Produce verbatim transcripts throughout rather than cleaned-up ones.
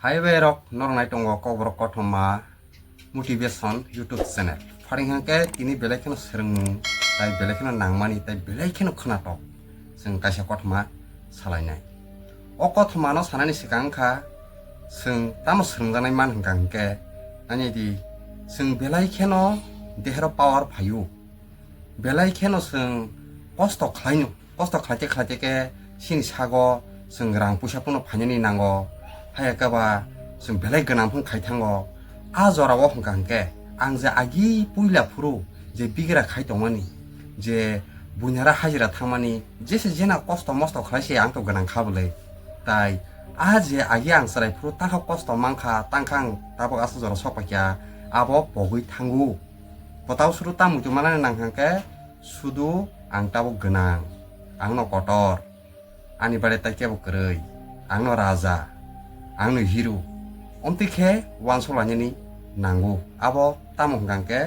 Hai bai rok norok nai tongo Kokborok Kothoma Motivation YouTube channel. Pharing hwnkhe tini belai kheno swrwngmung, tai belai kheno nangmani, tai belai kheno khwnatok chwng kaisa kothoma salainai. O kothomano sanani swkang wngkha chwng tamo swrwngjaknai man hwnkha hwnkhe, nainai di, chwng belai kheno dehero power phaio, belai kheno chwng kosto khlaino. Kosto khlaite khlaite khe chini sago chwng rang puisa phano phainani nango. Haiya khe ba chwng belai gwnang phano khai thango. A jorao hwnkha hwnkhe ang je agi puila phuru je bigra khai tongmani, je buinara hajira thangmani, jese jena kosto mosto khlai se ang to gwnang kha bwle. Tai a je agi ang chwrai phuru takha kosto mankha, tangkha ang tabuk asa jora sok paikha, abo pogwi thango. Bwtao suru tamo twi manani nang hwnkhe sudu ang tabuk gwnang, ang no kotor. Ani bade tai kebo kwrwi, ang no raja, ang no hero. Omtwi khe uansuk lainani nango. Abo tamo hwnkha hwnkhe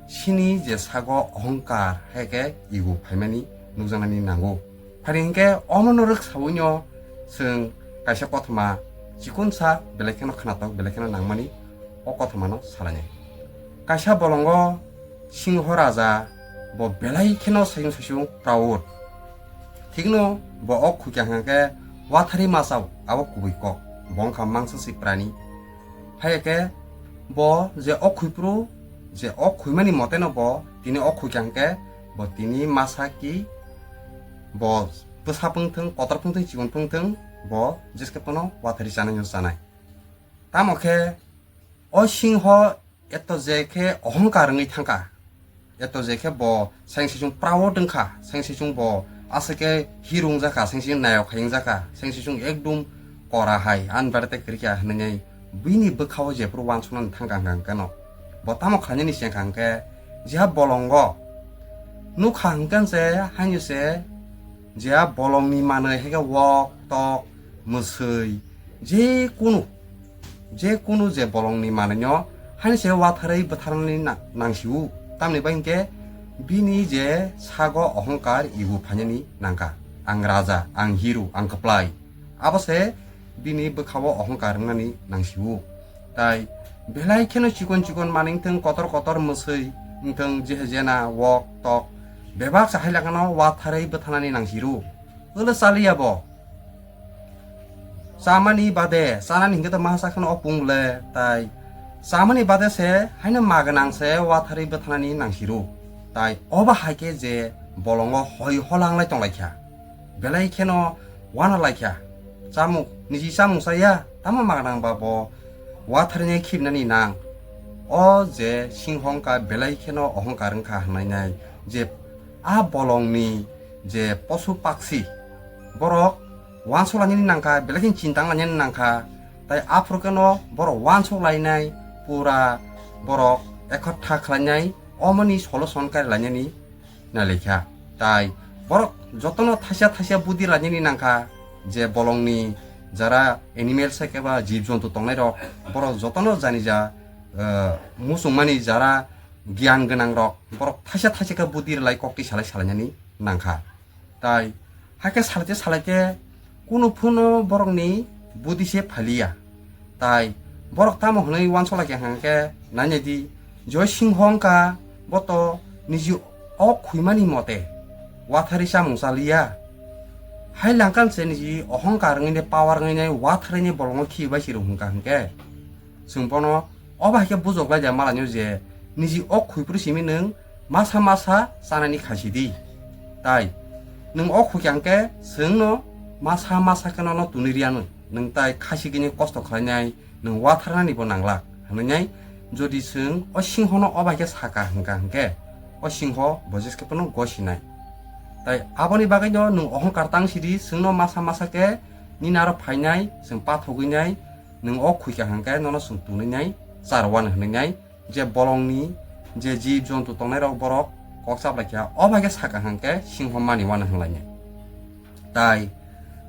chini je sago ohongkar hai khe ego phaimani nukjaknani nango. Phari hwnkhe omono rwk saui no chwng kaisa kothoma chikonsa belai kheno khwnatok, belai kheno nangmani o kothomano salainai. Kaisa bolongo Singho Raja bo belai kheno saichung saichung proud. Thikno bo o khuikha hwnkhe watharwi masa abo kubui kok, bo wngkha mangsa si prani. Phai khe bo je o khuiphuru, je o khuimani moteno bo tini o khuikha hwnkhe bo tini masa ki bo bwsa phwngthwng, kotor phwngthwng, chikon phwngthwng, bo jeskhe phano watharwi chanai no chanai. Tamo khe o singho eto je khe ohongkar wngwi thangkha, eto je khe bo saichung saichung proud wngkha, saichung saichung bo aswk khe hero wngjakha, saichung saichung nayok hai wngjakha, saichung saichung ekdum kora hai ani bade tei kwrwi kha hwnwi bini bwkhao jephuru uansuknani thangkha hwnkha hwnkhe no. Bo tamo khlainani se wngkha hwnkhe, jeha bolongo nukha hwnkhe se haino se jeha bolongni manwi hai khe wok tok, mwswi, je kunu, je kunu je bolongni manwino haino se watharwi bwtharnani na-, nangsio. Tamni bagwi hwnkhe bini je sago ohongkar ego phainani nangkha, ang raja, ang hero, ang kwplai. Abo se bini bwkhao ohongkar wngnani nangsio. Tai belai kheno chikon chikon manwi wngthwng, kotor kotor mwswi wngthwng, je jena wok tok bebak sa hai lakano watharwi bwtharnani nangsiro. Ulo chaliya bo. Chamani bade, chanani hwnkhe to maha chakheno o pung le, tai chamani bade se haino ma gwnang se watharwi bwtharnani nangsiro. Tai obo hai khe je bolongo hoi holang lai tong lai kha. Belai kheno wana lai kha. Chamung, niji chamung chaya, tamo ma gwnang ba bo watharwi khibnani nang. O je singho wngkha belai kheno ohongkar wngkha hwnwi nai je a bolongni je posu paksi borok uansuk lainani nangkha, belai kheno chintang lainani nangkha, tai aphuru kheno borok uansuk lainai, pura borok ekhottha khlainai, omoni solution kari lainani nai laikha. Tai borok jotono thaisa thaisa budi lainani nangkha, je bolongni jara animal se keba jib jontu tongnai rok, borok jotono jani ja, eh, muchungmani jara giyan gwnang rok, borok thaisa thaisa khe budi rwlai kokti salai salainani nangkha. Tai hakhe salaite salaite kunu phano borokni budi se phaliya. Tai borok tamo hwnwi uansuk lai kha hwnkhe, nainai di, je singho wngkha, bo to niji o khuimani mote watharwi chamung chaliya. Hai langkhan se niji ohongkar wngwi nai, power wngwi nai, watharwi nai bolongo khibai siro hwnkha hwnkhe. Chwng bono obo hai khe bujok lai de malainw je niji o khuiphuru simi nwng masa masa chanani khasi di. Tai nwng o khuikha hwnkhe chwngno masa masa khe nono tuni riyanw, nwng tai khasi gini kosto khlainai, nwng watharnani bo nanglak hwnwi nai. Jodi chwng o singhono obo hai khe saka hwnkha hwnkhe o singho bo jeskhe phano gosinai. Tai aboni bagwino nwng ohongkar tang sidi, chwngno masa masa khe nini aro phainai, chwng pathogwi nai, nwng o khuikha hwnkhe nono chwng tunwi nai, char wano hwnwi nai, je bolongni je jib jontu tongnai rok borok kok chap lai kha, o bai khe saka hwnkhe singho mani wano hwnlai nai. Tai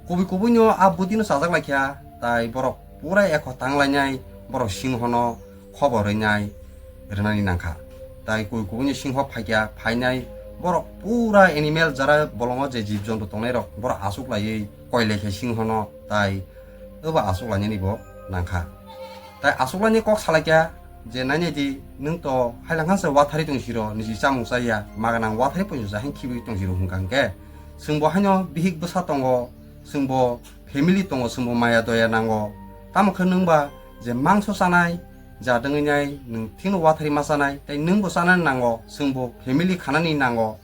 kubui kubui no a budi no chajak lai kha, tai borok pura ekho tang lai nai, borok singho no khobor rwi nai rwnani nangkha. Tai kubui kubui no singho phaikha, phainai borok pura animal jara bolongo je jib jontu tongnai rok borok asuk laiwi koi lai kha singho no, tai obo asuk lainani bo nangkha. Tai achuklaini kok salaikha je, nainai di, nwng to hailang khan se watharwi tong siro, nisi chamung chaya, maganang watharwi poito ja hin khibi tong siro hwnkha hwnkhe, chwngbo haino bihik bwsa tongo, chwngbo family tongo, chwngbo maya doya nango. Tamo khe nwng ba je mangso chanai, ja dwngwi nai nwng thikno watharwi ma chanai, tai nwngbo chanani nango, chwngbo family khanani nango.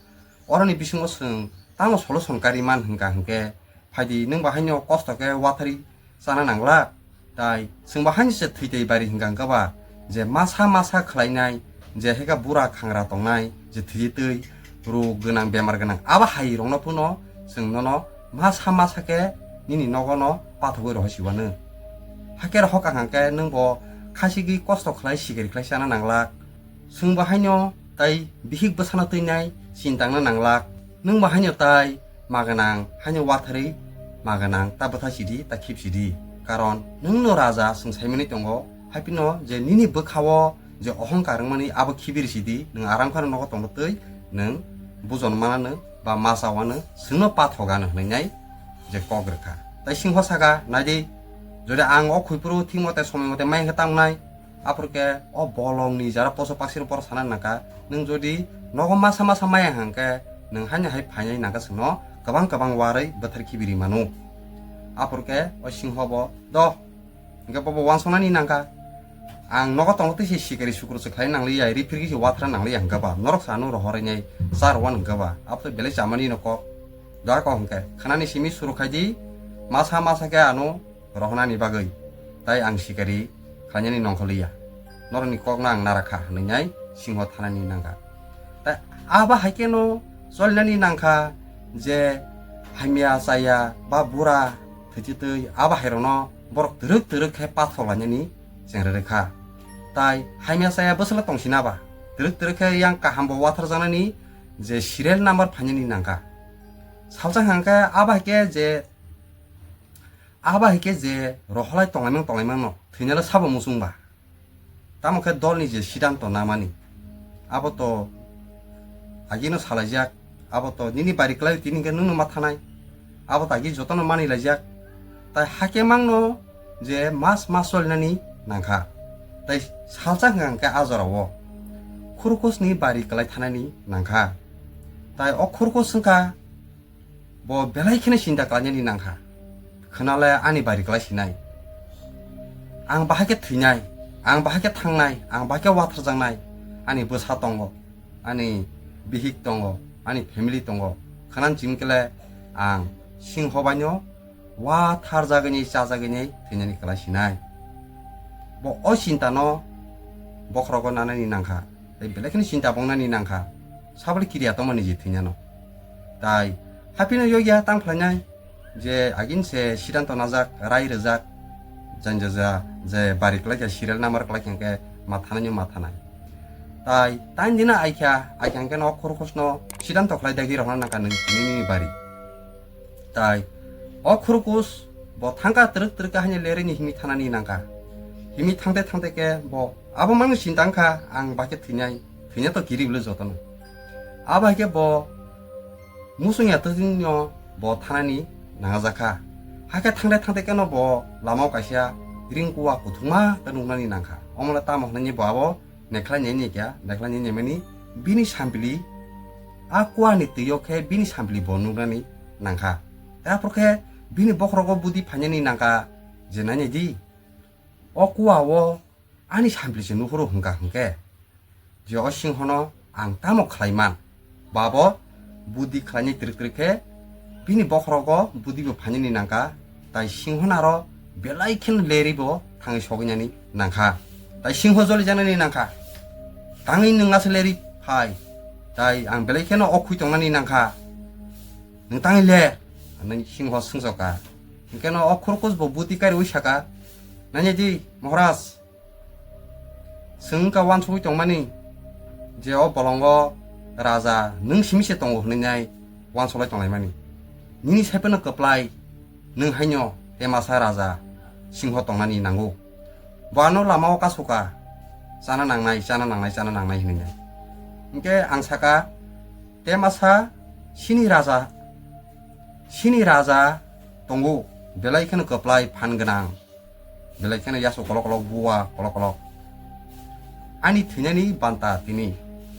Oroni bisingo chwng tamo solution kari man hwnkha hwnkhe, phaidi nwng ba haino kosto khe watharwi chana nanglak. Tai chwng ba haino se thwi tei bari hwnkha hwnkha ba, je masa masa khlainai, je heka bura khangra tongnai, je thwi twi rog gwnang, bemar gwnang, abo hai rokno phano chwng nono masa masa khe nini nogono pathogwi rohoi siwano. Hakhe rohok ang hwnkhe nwng bo khasigwi kosto khlai sikiri khlai chana nanglak. Chwng bo haino tai bihik bwsano twinai chintangna nanglak. Nwng bo haino tai maganang haino watharwi maganang ta bwtha sidi ta khip sidi. Karon nwngno raja chwng saimani tongo, haipino je nini bwkhao je ohongkar wngmani abo khibiri sidi, nwng aram kheno nogo tongtwi nwng bujon manano ba masa wano chwngno pathogano hwnwi nai je kok rwkha. Tai singho saka, naidi, jodi ang o khuiphuru thik mote somoi mote mai hwnkhe tangnai, aphuru khe o bolongni jara poso paksirok boro sana nangkha. Nwng jodi nogo masa masa maya hwnkhe, nwng haino hai phainai nangkha chwngno kwbang kwbang warwi bwthar khibiri mano. Aphuru khe o singho bo, do, hwnkhe bobo wansuknani nangkha. Ang nogo tongo tei se sikari sukru se khlai nangliya, ri phirki se wathra nangliya hwnkhe ba, norok sa ano rohorwi nai cha rwwan hwnkhe ba, abo to belai chamani no kok. Doha kok hwnkhe, khanani simi suru khai di, masa masa khe ano rohonani bagwi, tai ang sikari khlainani nongkhorliya. Norokni kokno ang narakha, hwnwi nai singho thanani nangkha. Tai abo hai kheno cholinani nangkha je hamya chaya ba bura thwichi twi abo hairokno borok twrwk twrwk khe pathor lainani chengra rwkha. Tai hamya chaya bwswkla tongsina ba twrwk twrwk khe yang kaham bo watharjaknani je serial number phainani nangkha. Salsa hwnkhe abo hai khe je Abo hai khe je rohorlai tonglaimang tonglaimang no thwinalo sabo muchung ba? Tamo khe dolni je sidanto namani, abo to agino salaijak, abo to nini bari klai tini hwnkhe nwngno ma thanai, abo to agi jotono mani laijak. Tai hakhe mangno je mas mas solinani nangkha. Tai salsa hwnkha hwnkhe a jorao khurkusni bari klai thanani nangkha. Tai o khurkus wngkha bo belai kheno sinta khlainani nangkha. Khwnale ani bari klai sinai. Ang bahai khe thwinai, ang bahai khe thangnai, ang bahai khe watharjaknai. Ani bwsa tongo, ani bihik tongo, ani family tongo. Khwnani chimkele ang singho baino watharjagwi, chajagwi thwinani klai sinai. Bo o sinta no bokhorogo nanani nangkha. Tai belai kheno sinta bongnani nangkha. Sabole kiriya tongmani je thwinano. Tai haphino yogya tang phlainai je agin se sidanto najak, rai rwjak, janjaja je bari klaikha, serial number klaikha hwnkhe ma thanai no ma thanai. Tai tain dina aikha, aikha hwnkhe no khurkusno sidanto khlai dagi rohorna nangkha nini bari. Tai o khurkus bo thangkha twrwk twrwk khe haino lerwi ni himwi thanani nangkha. Himwi thangte thangte khe bo abo mangni sinta wngkha, ang bahai khe thwinai, thwina to kiri bwle jotono. Abo hai khe bo muchung ya twtwino bo thanani nangajak kha. Hakhe thangte thangte kheno bo lamao kaisa ring kuwa kuthukma khe nuknani nangkha. Omono tamo hwnwi bo abo nekhlai nai nai kya, nekhlai nai nai mani bini sampili, a kuani twi o khe bini sampili bo nuknani nangkha. Tei aphuru khe bini bokhorogo budi phainani nangkha je, nainai di, o kua o ani sampili se nuphuru hwnkha hwnkhe, je o singhono ang tamo khlai man? Babo budi khlainai twrwk twrwk khe bini bokhorogo budi bo phainani nangkha, tai singho naro belai kheno lerwi bo thangwi sogwinani nangkha. Tai singho jolijaknani nangkha, tangwi nwng aswk lerwi phai, tai ang belai kheno o khui tongnani nangkha, nwng tangwi ler, hwnwi singho swngchokha. Hwnkhe no o khurkus bo budi kariwi saka, nainai di, Maharaj, Chwng wngkha uansugwi tongmani je o bolongo raja nwng simi se tongo hwnwi nai uansuglai tonglaimani. Nini sai phano kwplai nwng haino Temasa raja singho tongnani nango. Bo ano lamao kasuka, chana nangnai, chana nangnai, chana nangnai hwnwi nai. Hinkhe ang saka, Temasa sini raja, sini raja tongo, belai kheno kwplai phan gwnang. Belai kheno yaso kolok kolok, bua kolok kolok. Ani thwinani banta tini.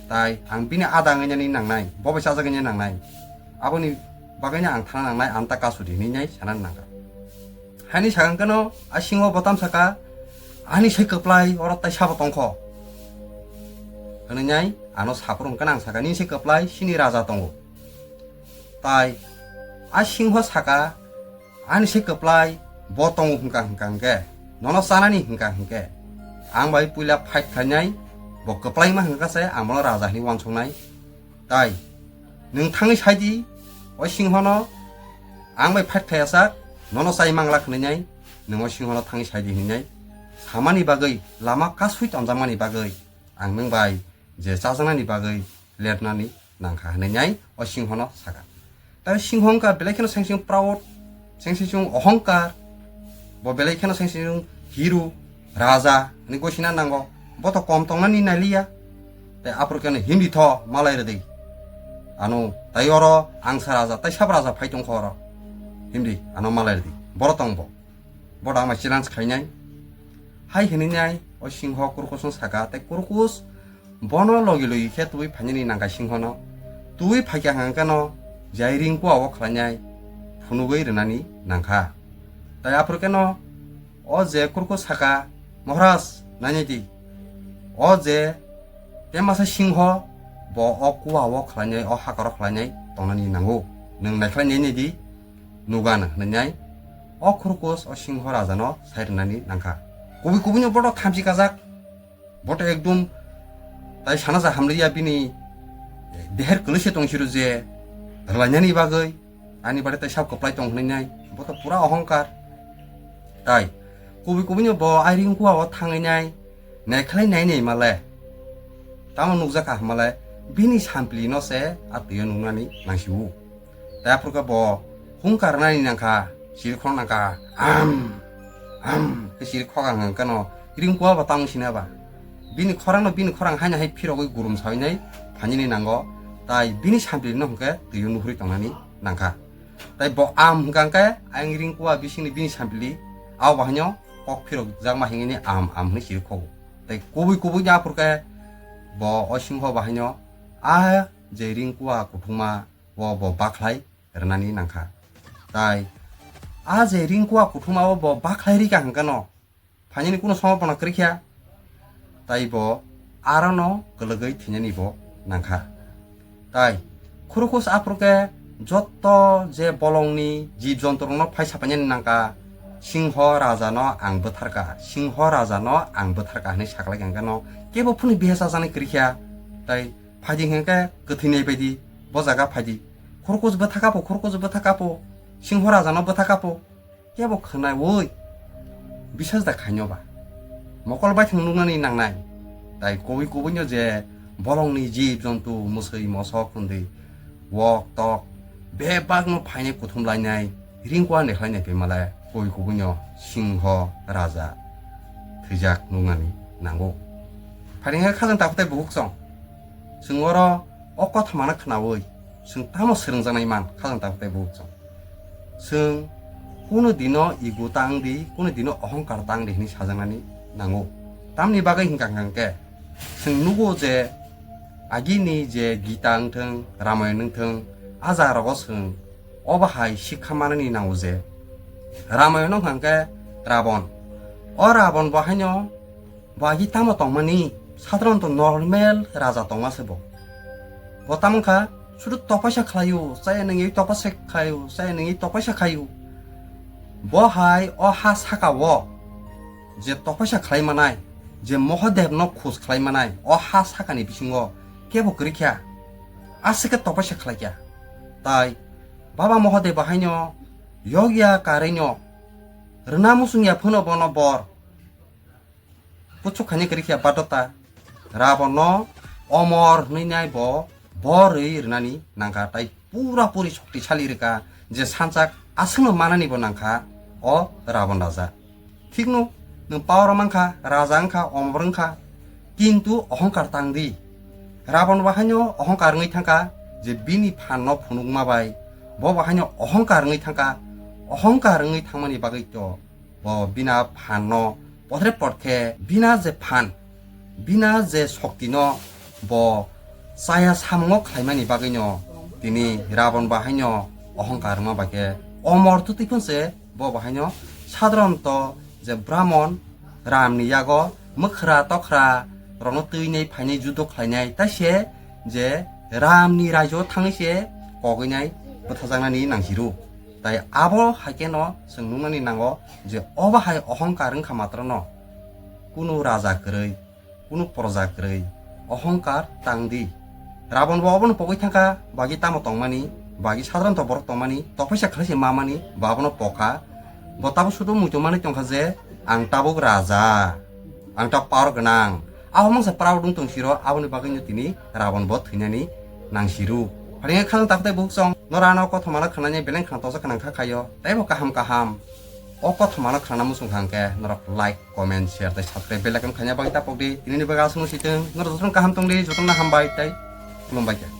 Tai ang bini ada wngwi nani nangnai, bo bai chajak wngwi nangnai. Aboni bagwino ang thana nangnai, ang ta kasu di hinwi nai sana nangkha. Haini sakang keno a singho botam saka, "Ani sai kwplai oro tai sabo tongkho," hwnwi nai ano saphuru hwnkhe ang saka, "Nini sai kwplai sini raja tongo." Tai a singho saka, "Ani sai kwplai bo tongo hwnkha hwnkha hwnkhe, nono chanani hwnkha hwnkhe, ang bai puila fight khlainai, bo kwplaima hwnkha se ang bono raja hinwi uansuknai. Tai nwng thangwi saidi o singhono, ang bai fight khlaiya sak, nono chai mangla khwnwi nai, nwng o singhono thangwi saidi hinwi nai samani bagwi, lama kasui tonjakmani bagwi ang nwng bai je chajaknani bagwi lepnani nangkha hinwi nai o singhono saka. Tai singho wngkha belai kheno sengsi proud, sengsi ohongkar, bo belai kheno sengsi hero, raja hinwi gosina nango. Bo to kom tongnani nailiya. Tai aphuru keno himdi tho malai rwdi. Ano tai oro angsa raja, tai sab raja phai tongkho oro. Himdi ano malai rwdi. Boro tong bo. Bo da ama challenge khainai. Hai hinwi nai o singho Kurkusno saka, tai Kurkus bono logi logi khe tubui phainani nangkha singhono. Tubui phaikha hwnkhe no jai ring kua o khlainai phunugwi rwnani nangkha. Tai aphuru keno o je Kurkus saka, "Maharaj, nainai di. O je te masa singho bo o kua o khlainai, o hakoro khlainai tongnani nango. Nwng naikhlai nainai di, nugan," hwnwi nai o Kurkus o singho rajano sai rwnani nangkha. Kubui kubui no boto thamchi kajak. Boto ekdum tai sana ja hamliya bini deher kwlwise tong siru je rwlainani bagwi ani bade tai sab kwplai tong hwnwi nai. Boto pura ohongkar. Tai kubui kubui no bo airing kua o thangwi nai, naikhlai nai nai male. Tamo nukjakha hwnmale bini sampli no se a twi o nuknani nangsiwo. Tai aphuru khe bo hungkar nani nangkha, siri khorang nangkha, am, am, khe siri khokang hwnkhe no ring kua bo tamo sina ba. Bini khorang no bini khorang haino hai phirogwi gurum sawi nai phanini nango, tai bini sampli no hwnkhe twi o nuhuri tongnani nangkha. Tai bo am hwnkha hwnkhe ayang ring kua bisingni bini sampli, abo bahaino kok phirok jakma hinwi am, am hinwi siri khogo. Tai kubui kubui ni aphuru khe bo o singho bahaino a je ring kua kuthuma o bo bakhlai rwnani nangkha. Tai a je ring kua kuthuma o bo bakhlai rika hwnkhe no phainani kuno somo pono kwrwikha, tai bo arono kwlwgwi thwinani bo nangkha. Tai Khurukus aphuru khe jotto je bolongni jib jontu rokno phai sapainani nangkha, singho raja no ang bwtharkha, singho raja no ang bwtharkha hinwi saklai hwnkhe no kebo phunu bihe chajaknai kwrwikha. Tai phaidi hwnkhe kwthwinai baidi bo jaga phaidi. Khurkuch bwthaka po, khurkuch bwthaka po, singho raja no bwthaka po. Kebo khwnaiwi bisas da khaino ba. Mokol baithang nuknani nangnai. Tai kubui kubui no je bolongni jib jontu, mwswi mosok hwndwi wok tok bebak no phainai kuthum lainai. Ringkua ni khlai nai phi malai koi kubui no singho raja thwijak nuknani nango. Pharing khe khajang takhuk tei bukhuk chwng. Chwng oro o kotha mana khnaui chwng tamo swrwngjaknai man khajang takhuk tei bukhuk chwng. Chwng kuno dino ego tang di, kuno dino ohongkar tang di hinwi sajaknani nango. Tamni bagwi hwnkha hwnkha khe chwng nugo je agini je Gita wngthwng, Ramayan wngthwng, a jaga rogo chwng obo hai sikha manani nango je Ramayan wngkha hwnkhe Rabon. O Rabon bo haino bo agi tamo tongmani, sadharanto normal raja tongma se bo. Bo tamo wngkha, sudu topaisa khlaio, chaya nungwi topaisa khlaio, chaya nungwi topaisa khaio. Bo hai o ha saka o je topaisa khlai manai, je Mohadev no khus khlai manai, o ha sakani bisingo kebo kwrwi kha, aswk khe topaisa khlai kha. Tai Baba Mohadev bo haino yogya karino rwna muchung ya phano bono bor. Kuchuk khaini kwrwi khe badota. Rabon no omor hwnwi nai bo, bo rwi rwnani nangkha, tai pura puri shoktisali rwkha, je sanchak aswkno manani bo nangkha o Rabon raja. Thikno nwng power mankha, raja wngkha, omor wngkha, kintu ohongkar tang di. Rabon bo haino ohongkar wngwi thangkha, je bini phan no phunukma bai bo bo haino ohongkar wngwi thangkha, ohongkar wngwi thangmani bagwi to Bo bina phanno pothre potkhe bina je phan, bina je soktino bo chaya samungo khlaimani bagwino tini Rabon bahaino ohongkar wngma bai khe omor twtwi phunse bo bahaino sadharanto je Brahmon Ramni yago mwkhra tokhra rokno twinai phainai judo khlainai, taise je Ramni raijo thangwi se kogwinai bwthajaknani nangsiru. Tai abo hai kheno chwng nuknani nango je obo hai ohongkar wngkha matrono, kunu raja kwrwi, kunu proja kwrwi, ohongkar tangdi. Rabon bo obono pogwi thangkha, bagi tamo tongmani, bagi sadharanto borok tongmani, tokphaisa khlai se mamani, bo abono pokha. Bo tabuk sudu muitu manwi tongkha je, ang tabuk raja, ang ta power gwnang. Abo mangsa proud wng tong siro, aboni bagwino tini Rabon bo thwinani nangsiru. Pharingya khajang takhtai bukhuk song, nora ano kothomano khnani beleng khna tosa khnang kha khaio, teibo kaham kaham. O kothomano khnana muchung kha hwnkhe norok like, comment, share tei subscribe bell icon khaina bagwi tapokdi. Tinini bagwi aswkno sitwng, norok jotono kaham tongdi, jotono hambai tei khulumbai khe.